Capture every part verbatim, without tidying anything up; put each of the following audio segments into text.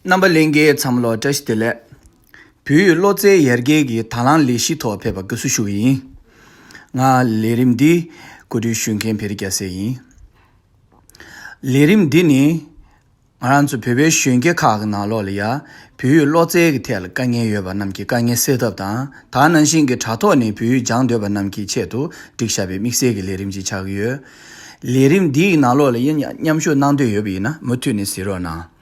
རྣམ་པ་ལྷན་རྒྱས་ཚང་མ་ལ་བཀྲ་ཤིས་བདེ་ལེགས། བོད་ཡིག་བློ་རྩལ་ཡར་རྒྱས་ཀྱི་དང་བླངས་ལས་གཞི་ཐོག་ཕེབས་པར་དགའ་བསུ་ཞུ་གི་ཡིན། ང་ལས་རིམ་འདི་གོ་སྒྲིག་ཞུ་མཁན་བེ་རི་རྒྱལ་མཚན་ཡིན། ལས་རིམ་འདི་ནི་ང་རང་ཚོ་བོད་པའི་གཞོན་སྐྱེས་ཁག་གི་ནང་ལོགས་ལ་ཡ་བོད་ཡིག་བློ་རྩལ་གྱི་ཐད་ལ་དཀའ་ངལ་ཡོད་པ་རྣམས་ཀྱི་དཀའ་ངལ་སེལ་ཐབས་དང་། ད་ག་ནང་བཞིན་གྱི་དྲ་ཐོག་ནས་བོད་ཡིག་སྦྱང་འདོད་པ་རྣམས་ཀྱི་ཆེད་དུ་བསྒྲིགས་བཞག་པའི་དམིགས་བསལ་གྱི་ལས་རིམ་ཅིག་ཆགས་ཀྱི་ཡོད། ལས་རིམ་འདིའི་ནང་ལོགས་ལ་ཡིན་མཉམ་ཞུགས་གནང་འདོད་ཡོད་པ་ཡིན་ན་མུ་མཐུད་ནས་གཟིགས་རོགས་གནང་།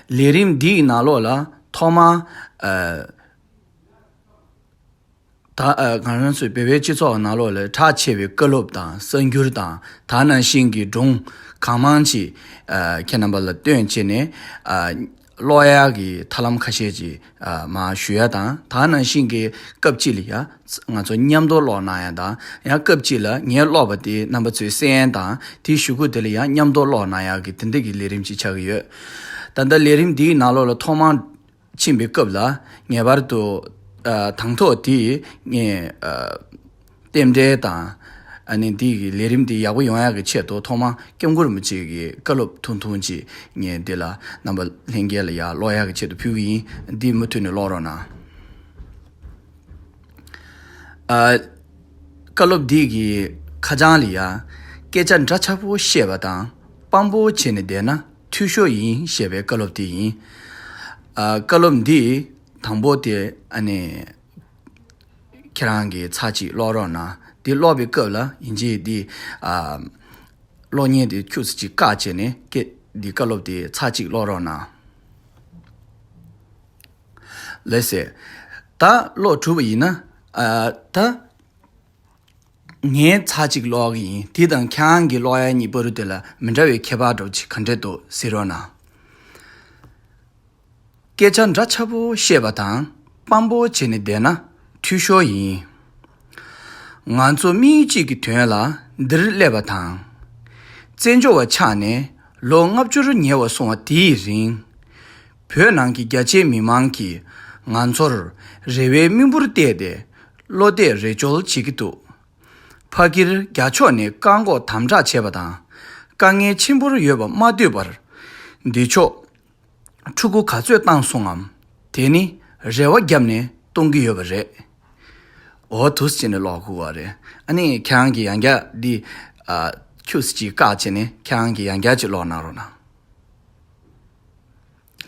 ལས་རིམ་འདིའི་ནང་ལོགས་ལ་ཐོག་མར་ཨ། ད་ཨ་ང་རང་ཚོའི་བོད་པའི་སྤྱི་ཚོགས་ནང་ལོགས་ལ་གྲགས་ཆེ་བའི་བཀའ་སློབ་དང་གསར་འགྱུར་དང་། ད་ནང་བཞིན་གྱི་སྒྲུང་གང་མང་ཅིག་ཨ་ཁྱེད་རྣམ་པ་ལ་སྟོན་བྱས་ནས་ཨ་ཀློག་ཡག་གི་ཐབས་ལམ་ཁ་ཤས་ཅིག་ཨ་མར་ཞུ་ཡ་དང་། ད་ནང་བཞིན་གྱི་སྐབས་གཅིག་ལ་ཡ་ང་ཚོ་མཉམ་དུ་ཀློག་གནང་ཡ་དང་། ཡང་སྐབས་གཅིག་ལ་ངས་ཀློག་པ་དེ་རྣམ་པ་ཚོས་གསན་ཡ་དང་། དེའི་གཞུག་གུ་དེ་ལ་ཡང་མཉམ་དུ་ཀློག་གནང་ཡག་གི་དེ་འདྲ་གི་ལས་རིམ་ཅིག་ཆགས་ཀྱི་ཡོད། ད་ལྟ་ལས་རིམ་འདིའི་ནང་ལོགས་ལ་ཐོག་མར་ཕྱིན་པའི་སྐབས་ལ་ངེས་པར་དུ་ཨ་དང་ཐོག་དེ་ངས་ཨ་རྟེན་འབྲེལ་དང་། ཨ་ནི་འདི་གི་ལས་རིམ་འདི་ཡག་པོ་ཡོང་ཡག་གི་ཆེད་དུ་ཐོག་མར་སྐྱབས་མགོན་རིན་པོ་ཆེ་གི་བཀའ་སློབ་ཐུང་ཐུང་ཅིག་ངས་འདི་ལ་རྣམ་པ་ལྷན་རྒྱས་ལ་ཡར་ཀློག་ཡག་གི་ཆེད་དུ་ཕུལ་གི་ཡིན། འདི་མུ་མཐུད་ནས་ཀློག་རོགས་གནང་། ཨ་བཀའ་སློབ་འདི་གི་ཁ་བྱང་ལ་ཡ་སྐད་ཆ་འདྲ་ཆགས་པོ་བཤད་པ་དང་དཔང་པོ་བྱས་ནས་བསྡད་ན་འཐུས་ཤོར་ཡིན་ཞེས་པའི་བཀའ་སློབ་དེ་ཡིན། ཨ་བཀའ་སློབ་འདི་དང་པོ་དེ་ཨ་ནི་ཁྱེད་རང་གིས་ཚར་གཅིག་ཀློག་རོགས་གནང་། འདི་ཀློག་པའི་སྐབས་ལ་ཡིན་གཅིག་འདི་ཨ་གློག་བརྙན་དེ་ཁྱུག་ཙམ་ཅིག་བཀག་བྱས་ནས་སྐད་འདི་བཀའ་སློབ་དེ་ཚར་གཅིག་ཀློག་རོགས་གནང་། ལགས་སེ། ད་ཀློག་གྲུབ་པ་ཡིན་ན། ཨ་ད་ངས་ཚར་གཅིག་ཀློག་གི་ཡིན། དེ་དང་ཁྱེད་རང་གིས་ཀློག་ཡ་གཉིས་བར་དུ་དེ་ལ་མི་འདྲ་བའི་ཁྱད་པར་འདྲ་བོ་ཅིག་ག་འདྲ་འདུག་གཟིགས་རོགས་གནང་། སྐད་ཆ་འདྲ་ཆགས་པོ་བཤད་པ་དང་དཔང་པོ་བྱས་ནས་བསྡད་ན་འཐུས་ཤོར་ཡིན། ང་ཚོ་མི་གཅིག་གི་དོན་ལ་འདིར་སླེབས་པ་དང་། བཙན་བྱོལ་བ་ཆགས་ནས་ལོ་ལྔ་བཅུར་ཉེ་བ་སོང་བ་དེའི་རིང་། བོད་ནང་གི་རྒྱ་ཆེའི་མི་མང་གིས་ང་ཚོར་རེ་བའི་མིག་འབུར་གཏད་དེ་བློ་གཏད་རེ་བཅོལ་བྱེད་ཀྱི་འདུག་ཕ་གིར་རྒྱ་ཕྱོགས་ནས་བཀག་འགོག་དམ་དྲག་བྱས་པ་དང་དཀའ་ངལ་ཆེན་པོར་ཡོད་པ་མ་ལྟོས་པར། འདི་ཕྱོགས་ཕྲུ་གུ་ག་ཚོད་བཏང་སོང་ངམ། དེ་ནི་རེ་བ་བརྒྱབ་ནས་གཏོང་གི་ཡོད་པ་རེད། འོ་འདུག་སེ་བྱས་ནས་ཀློག་དགོས་པ་རེད། ཨ་ནི་ཁྱེད་རང་གིས་ཡང་བསྐྱར་འདི་ཨ་ཁྱུག་ཙམ་ཅིག་བཀག་བྱས་ནས་ཁྱེད་རང་གིས་ཡང་བསྐྱར་ཅིག་ཀློག་གནང་རོགས་གནང་།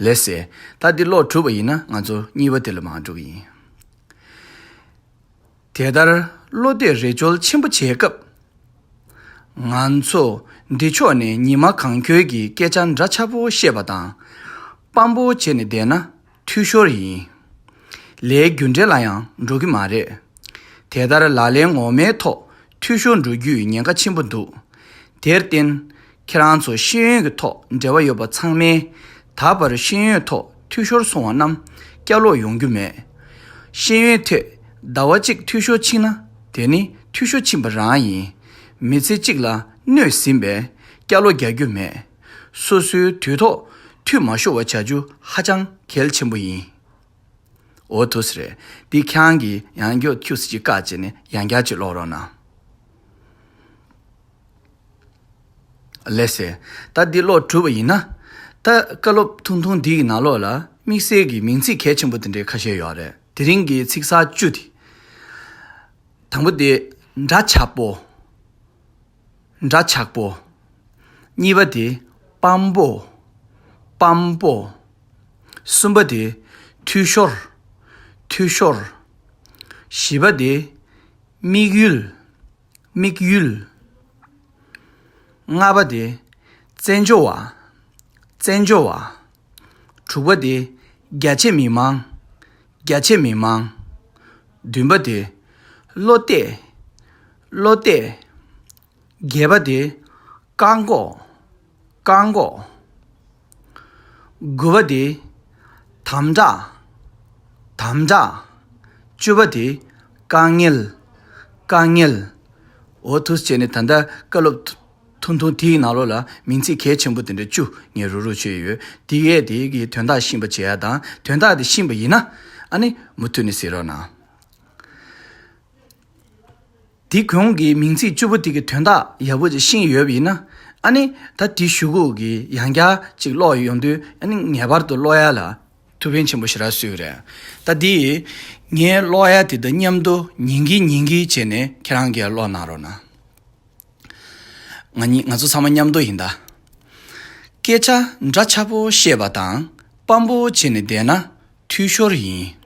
ལགས་སེ། ད་འདི་ཀློག་གྲུབ་པ་ཡིན་ན་ང་ཚོ་གཉིས་པ་དེ་ལ་མར་འགྲོ་གི་ཡིན། དེ་ལྟར་བློ་གཏད་རེ་བཅོལ་ཆེན་པོ་བྱས་སྐབས། ང་ཚོ་འདི་ཕྱོགས་ནས་ཉི་མ་གང་འཁྱོལ་གྱི་སྐད་ཆ་འདྲ་ཆགས་པོ་བཤད་པ་དང་། དཔང་པོ་བྱས་ནས་བསྡད་ན་འཐུས་ཤོར་ཡིན། ལས་རྒྱུ་འབྲས་ལ་ཡང་འགྲོ་གི་མ་རེད། དེ་ལྟར་ལག་ལེན་ངོ་མའི་ཐོག་འཐུས་ཤོར་འགྲོ་རྒྱུའི་ཉེན་ཁ་ཆེན་པོ་འདུག་དེར་བརྟེན། ཁྱེད་རང་ཚོ་ཤེས་ཡོན་གྱི་ཐོག་འབྲེལ་བ་ཡོད་པ་ཚང་མས། ད་བར་ཤེས་ཡོན་ཐོག་འཐུས་ཤོར་སོང་བ་རྣམས་བསྐྱར་ལོག་ཡོང་རྒྱུ་མེད། ཤེས་ཡོན་ཐད་ཟླ་བ་གཅིག་འཐུས་ཤོར་ཕྱིན་ན་དེ་ནི་འཐུས་ཤོར་ཕྱིན་པ་རང་ཡིན། མི་ཚེ་གཅིག་ལ་གནོད་ཟིན་པས་བསྐྱར་ལོག་རྒྱག་རྒྱུ་མེད། སོ་སོའི་དུས་ཐོག་འཐུས་མ་ཤོར་བ་བྱ་རྒྱུ་ཧ་ཅང་གལ་ཆེན་པོ་ཡིན། འོ་འདུག་སེ་རེད། འདི་ཁྱེད་རང་གིས་ཡང་བསྐྱར་ཁྱུག་ཙམ་ཅིག་བཀག་བྱས་ནས་ཡང་བསྐྱར་ཅིག་ཀློག་རོགས་གནང་། ལགས་སེ། ད་འདི་ཀློག་གྲུབ་པ་ཡིན་ན། ད་བཀའ་སློབ་ཐུང་ཐུང་འདི་ཡི་ནང་ལོགས་ལ་དམིགས་བསལ་གྱི་མིང་ཚིག་གལ་ཆེན་པོ་དེ་འདྲའི་ཁ་ཤས་ཡོད་རེད། དེ་རིང་གི་ཚིག་གསར་བཅུ་དེ། དང་པོ་དེ་འདྲ་ཆགས་པོ། འདྲ་ཆགས་པོ། གཉིས་པ་དེ་དཔང་པོ། དཔང་པོ། གསུམ་པ་དེ་འཐུས་ཤོར། འཐུས་ཤོར། བཞི་པ་དེ་དམིགས་ཡུལ། དམིགས་ཡུལ། ལྔ་པ་དེ་བཙན་བྱོལ་བ། བཙན་བྱོལ་བ། དྲུག་པ་དེ་རྒྱ་ཆེ་མི་མང་། རྒྱ་ཆེ་མི་མང་། བདུན་པ་དེ་བློ་གཏད། བློ་གཏད། བརྒྱད་པ་དེ་བཀག་འགོག། བཀག་འགོག། དགུ་པ་དེ་དམ་དྲག། དམ་དྲག། བཅུ་པ་དེ་དཀའ་ངལ། དཀའ་ངལ། འོ་འདུག་སེ་བྱས་ནས་ད་ལྟ་བཀའ་སློབ་ཐུང་ཐུང་དེའི་ནང་ལོགས་ལ་མིང་ཚིག་གལ་ཆེན་པོ་དེ་འདྲ་བཅུ་ངས་རུག་རུག་བྱས་ཡོད། དེ་གས་དེ་གི་དོན་དག་ཤེས་པ་བྱེད་ཡ་དང་། དོན་དག་དེ་ཤེས་པ་ཡིན་ན་ཨ་ནི་མུ་མཐུད་ནས་གཟིགས་རོགས་གནང་། དེ་གོང་གི་མིང་ཚིག་བཅུ་པོ་དེ་གི་དོན་དག་ཡག་པོ་ཅིག་ཤེས་ཡོད་པ་ཡིན་ན། ཨ་ནི་ད་དེ་ཞུ་གུ་གི་ཡང་བསྐྱར་ཅིག་ཀློག་ཡོང་དུས། ཨ་ནི་ངེས་པར་དུ་ཀློག་ཡ་ལ་ཐུགས་ཕན་ཆེན་པོ་ཞེ་དྲག་གསོས་ཀྱི་རེད། ད་འདི་ངའི་ཀློག་ཡ་དེ་དང་མཉམ་དུ་ཉན་གི་ཉན་གི་བྱས་ནས་ཁྱེད་རང་གིས་ཀློག་གནང་རོགས་གནང་། ང་གཉིས་ང་ཚོ་ཚང་མ་མཉམ་དུ་ཡིན་ད། སྐད་ཆ་འདྲ་ཆགས་པོ་བཤད་པ་དང་སྤམ་པོ་བྱས་ནས་བསྡད་ན་འཐུས་ཤོར་ཡིན།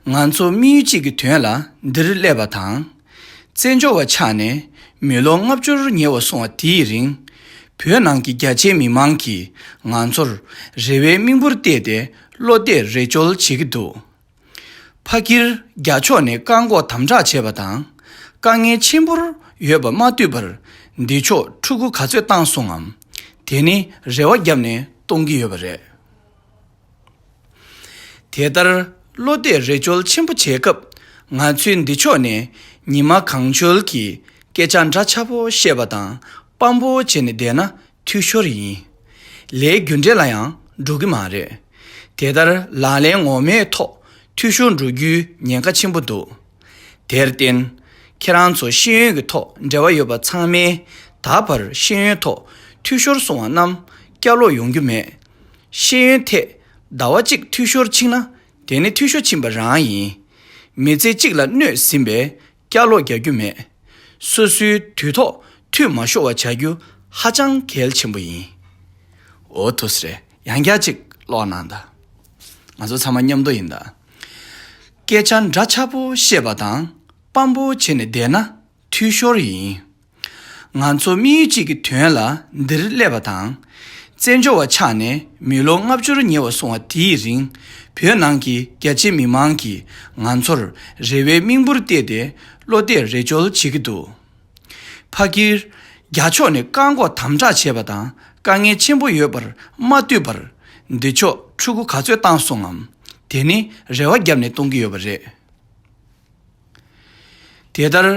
ང་ཚོ་དམིགས་ཡུལ་གཅིག་གི་དོན་ལ་འདིར་སླེབས་པ་དང་། བཙན་བྱོལ་བ་ཆགས་ནས་མི་ལོ་ལྔ་བཅུར་ཉེ་བ་སོང་བ་དེའི་རིང་། བོད་ནང་གི་རྒྱ་ཆེའི་མི་མང་གིས་ང་ཚོར་རེ་བའི་མིག་འབུར་གཏད་དེ་བློ་གཏད་རེ་བཅོལ་བྱེད་ཀྱི་འདུག་ཕ་གིར་རྒྱ་ཕྱོགས་ནས་བཀག་འགོག་དམ་དྲག་བྱས་པ་དང་། དཀའ་ངལ་ཆེན་པོར་ཡོད་པ་མ་ཐུག་པར་འདི་ཕྱོགས་ཕྲུ་གུ་ག་ཚོད་བཏང་སོང་ངམ། དེ་ནི་རེ་བ་བརྒྱབ་ནས་གཏོང་གི་ཡོད་པ་རེད། དེ་ལྟར་བློ་གཏད་རེ་བཅོལ་ཆེན་པོ་བྱེད་སྐབས། ང་ཚོས་འདི་ཕྱོགས་ནས་ཉི་མ་གང་འཁྱོལ་གྱིས་སྐད་ཆ་འདྲ་ཆགས་པོ་བཤད་པ་དང་སྤམ་པོ་བྱས་ནས་བསྡད་ན་འཐུས་ཤོར་ཡིན། ལས་རྒྱུ་འབྲས་ལ་ཡང་འགྲོ་གི་མ་རེད། དེ་ལྟར་ལག་ལེན་ངོ་མའི་ཐོག་འཐུས་ཤོར་འགྲོ་རྒྱུའི་ཉེན་ཁ་ཆེན་པོ་འདུག་དེར་བརྟེན། ཁྱེད་རང་ཚོ་ཤེས་ཡོན་གྱི་ཐོག་འབྲེལ་བ་ཡོད་པ་ཚང་མས། ད་བར་ཤེས་ཡོན་ཐོག་འཐུས་ཤོར་སོང་བ་རྣམས་བསྐྱར་ལོག་ཡོང་རྒྱུ་མེད། ཤེས་ཡོན་ཐད་ཟླ་བ་གཅིག་འཐུས་ཤོར་ཕྱིན་ན། དེ་ནི་འཐུས་ཤོར་ཕྱིན་པ་རང་ཡིན། མི་ཚེ་གཅིག་ལ་གནོད་ཟིན་པས་བསྐྱར་ལོག་རྒྱག་རྒྱུ་མེད། སོ་སོའི་དུས་ཐོག་འཐུས་མ་ཤོར་བ་བྱ་རྒྱུ་ཧ་ཅང་གལ་ཆེན་པོ་ཡིན། འོ་ཐུགས་རྗེ་ཆེ། ཡང་བསྐྱར་ཅིག་ཀློག་གནང་དང་། ང་ཚོ་ཚང་མ་མཉམ་དུ་ཡིན་ད། སྐད་ཆ་འདྲ་ཆགས་པོ་བཤད་པ་དང་སྤམ་པོ་བྱས་ནས་བསྡད་ན་འཐུས་ཤོར་ཡིན། ང་ཚོ་དམིགས་ཡུལ་གཅིག་གི་དོན་ལ་འདིར་སླེབས་པ་དང་། བཙན་བྱོལ་བ་ཆགས་ནས་མི་ལོ་ལྔ་བཅུར་ཉེ་བ་སོང་བ་དེའི་རིང་། བོད་ནང་གི་རྒྱ་ཆེ་མི་མང་གིས་ང་ཚོར་རེ་བའི་མིག་འབུར་གཏད་དེ་བློ་གཏད་རེ་བཅོལ་བྱེད་ཀྱི་འདུག་ཕ་གིར་རྒྱ་ཕྱོགས་ནས་བཀག་འགོག་དམ་དྲག་བྱས་པ་དང་དཀའ་ངལ་ཆེན་པོ་ཡོད་པར་མ་ལྟོས་པར། འདི་ཕྱོགས་ཕྲུ་གུ་ག་ཚོད་བཏང་སོང་ངམ། དེ་ནི་རེ་བ་བརྒྱབ་ནས་གཏོང་གི་ཡོད་པ་རེད། དེ་ལྟར་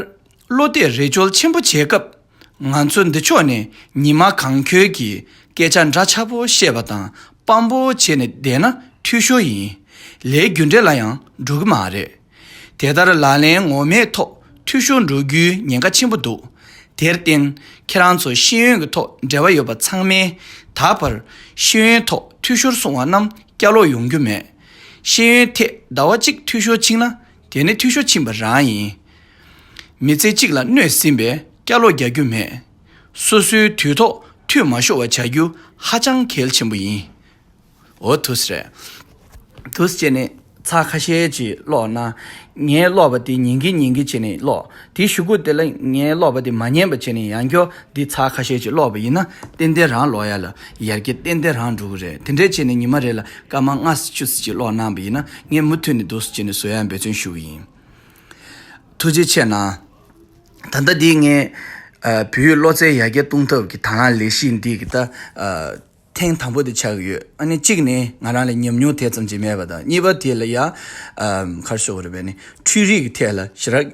བློ་གཏད་རེ་བཅོལ་ཆེན་པོ་བྱེད་སྐབས། ང་ཚོ་འདི་ཕྱོགས་ནས་ཉི་མ་གང་འཁྱོལ་གྱིས་སྐད་ཆ་འདྲ་ཆགས་པོ་བཤད་པ་དང་སྤམ་པོ་བྱས་ནས་བསྡད་ན་འཐུས་ཤོར་ཡིན། ལས་རྒྱུ་འབྲས་ལ་ཡང་འགྲོ་གི་མ་རེད། དེ་ལྟར་ལག་ལེན་ངོ་མའི་ཐོག་འཐུས་ཤོར་འགྲོ་རྒྱུའི་ཉེན་ཁ་ཆེན་པོ་འདུག་དེར་བརྟེན། ཁྱེད་རང་ཚོ་ཤེས་ཡོན་གྱི་ཐོག་འབྲེལ་བ་ཡོད་པ་ཚང་མས། ད་བར་ཤེས་ཡོན་ཐོག་འཐུས་ཤོར་སོང་བ་རྣམས་བསྐྱར་ལོག་ཡོང་རྒྱུ་མེད། ཤེས་ཡོན་ཐད་ཟླ་བ་གཅིག་འཐུས་ཤོར་ཕྱིན་ན། དེ་ནི་འཐུས་ཤོར་ཕྱིན་པ་རང་ཡིན། མི་ཚེ་གཅིག་ལ་གནོད་ཟིན་པས་བསྐྱར་ལོག་རྒྱག་རྒྱུ་མེད། སོ་སོའི་དུས་ཐོག་འཐུས་མ་ཤོར་བ་བྱ་རྒྱུ་ཧ་ཅང་གལ་ཆེན་པོ་ཡིན། འོ་ཐུགས་རྗེ་ཆེ། ཐུགས་རྗེ་ཆེ་ནས་ཚར་ཁ་ཤས་ཅིག་ཀློག་ན། ངས་ཀློག་པ་དེ་ཉན་གི་ཉན་གི་བྱས་ནས་ཀློག་དེའི་གཞུག་གུ་དེ་ལ་ངས་ཀློག་པ་དེ་མ་ཉན་པ་བྱས་ནས་ཡང་བསྐྱར་འདི་ཚར་ཁ་ཤས་ཅིག་ཀློག་པ་ཡིན་ན། ཏན་ཏན་རང་ཀློག་ཡ་ལ་ཡར་རྒྱས་ཏན་ཏན་རང་འགྲོ་གི་རེད། དེ་འདྲས་བྱས་ནས་ཉི་མ་རེ་ལ་སྐར་མ་ལྔ་བཅུ་ཙམ་ཅིག་ཀློག་གནང་པ་ཡིན་ན། ངས་མུ་མཐུད་ནས་འདུག་སེ་བྱས་ནས་བཟོ་ཡ་འབད་བརྩོན་ཞུ་གི་ཡིན། ཐུགས་རྗེ་ཆེ་གནང་། ད་ལྟ་འདི་ངས་ཨ་བོད་ཡིག་ཀློག་རྩལ་ཡར་རྒྱས་གཏོང་ཐབས་ཀྱི་དང་བླངས་ལས་གཞི་འདི་གི་ད་ཨ་ཐེངས་དང་པོ་དེ་ཆགས་ཀྱི་ཡོད། ཨ་ནི་གཅིག་ནི་ང་རང་ལ་ཉམས་མྱོང་དེ་ཙམ་ཅིག་མེད་པ་དང་། གཉིས་པ་དེ་ལ་ཡ་ཨ་ག་རེ་ཞུ་དགོས་རེད་པས། ནི་འཕྲུལ་རིག་གི་ཐད་ལ་ཞེ་དྲག་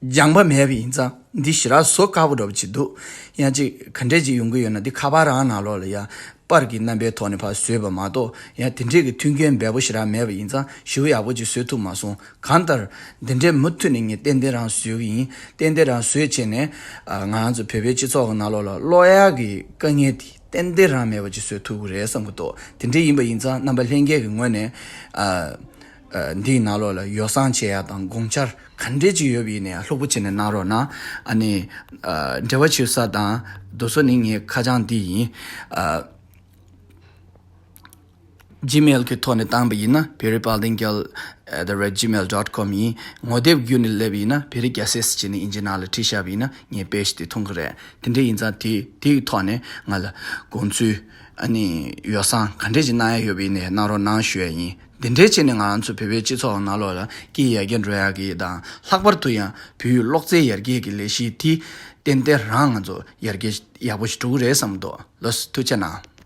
སྦྱངས་པ་མེད་པ་ཡིན་ཙང་འདི་ཞེ་དྲག་བཟོ་དཀའ་པོ་འདྲ་པོ་ཅིག་འདུག་ཡང་ཅིག་ག་འདྲས་ཅིག་ཡོང་གི་ཡོད་ན། འདི་ཁ་པར་རང་ནང་ལོགས་ལ་ཡ་པར་གྱི་རྣམ་པའི་ཐོག་ནས་ཕར་བཟོས་པ་མ་གཏོགས། ཡང་དེ་འདྲས་ཀྱི་མཐུན་རྐྱེན་འབེལ་པོ་ཞེ་དྲག་མེད་པ་ཡིན་ཙང་ཞེ་པོ་ཡག་པོ་ཅིག་བཟོ་ཐུབ་མ་སོང་། གང་ལྟར་འདི་འདྲས་མུ་མཐུད་ནས་ངས་ཏན་ཏན་རང་བཟོ་གི་ཡིན། ཏན་ཏན་རང་བཟོས་བྱས་ནས་ཨ་ང་རང་ཚོ་བོད་པའི་སྤྱི་ཚོགས་ཀྱི་ནང་ལོགས་ལ་ཀློག་ཡག་གི་དཀའ་ངལ་དེ་ཏན་ཏན་རང་མེད་པ་ཅིག་བཟོ་ཐུབ་ཀྱི་རེད་བསམ་གྱི་འདུག་དེ་འདྲས་ཡིན་པ་ཡིན་ཙང་རྣམ་པ་ལྷན་རྒྱས་ཀྱི་ངོས་ནས་ཨ་ཨ་འདིའི་ནང་ལོགས་ལ་ཡོ་བསྲང་བྱེད་ཡག་དང་དགོངས་འཆར་ག་འདྲས་ཅིག་ཡོད་པ་ཡིན་ནའང་ལྷུག་པོ་བྱས་ནས་གནང་རོགས་གནང་། ཨ་ནི་ཨ་འབྲེལ་བ་བྱེད་ས་དང་དེ་ཚོ་ནི་ངའི་ཁ་བྱང་འདི་ཡིན། ཨ་Gmail་གི་ཐོག་ནས་བཏང་པ་ཡིན་ན། perrypaldingkal at the rate gmail dot com་ཡིན། ངོ་དེབ་བརྒྱུད་ནས་སླེབས་པ་ཡིན་ན། བེ་རི་རྒྱལ་སྲས་ཟེར་ནས་དབྱིན་ཇིའི་ནང་ལ་བྲིས་བཞག་པ་ཡིན་ན་ངའི་པེ་ཇི་དེ་མཐོང་གི་རེད། དེ་འདྲས་ཡིན་ཙང་དེ་དེའི་ཐོག་ནས་ང་ལ་དགོངས་ཚུལ། ཨ་ནི་ཡོ་བསྲང་ག་འདྲས་ཅིག་གནང་ཡ་ཡོད་པ་ཡིན་ནའང་གནང་རོགས་གནང་ཞུ་ཡ་ཡིན། འདི་འདྲས་བྱས་ནས་ང་རང་ཚོ་བོད་པའི་སྤྱི་ཚོགས་ནང་ལོགས་ལ་སྐད་ཡར་རྒྱས་འགྲོ་ཡག་གི་དང་། ལྷག་པར་དུ་ཡང་བོད་ཡིག་ཀློག་རྩལ་ཡར་རྒྱས་ཀྱི་ལས་གཞི་དེ་ཏན་ཏན་རང་ང་ཚོ་ཡར་རྒྱས་ཡག་པོ་ཞིག་འགྲོ་གི་རེད་བསམ་འདུག་ལགས་སོ། ཐུགས་རྗེ་གནང་།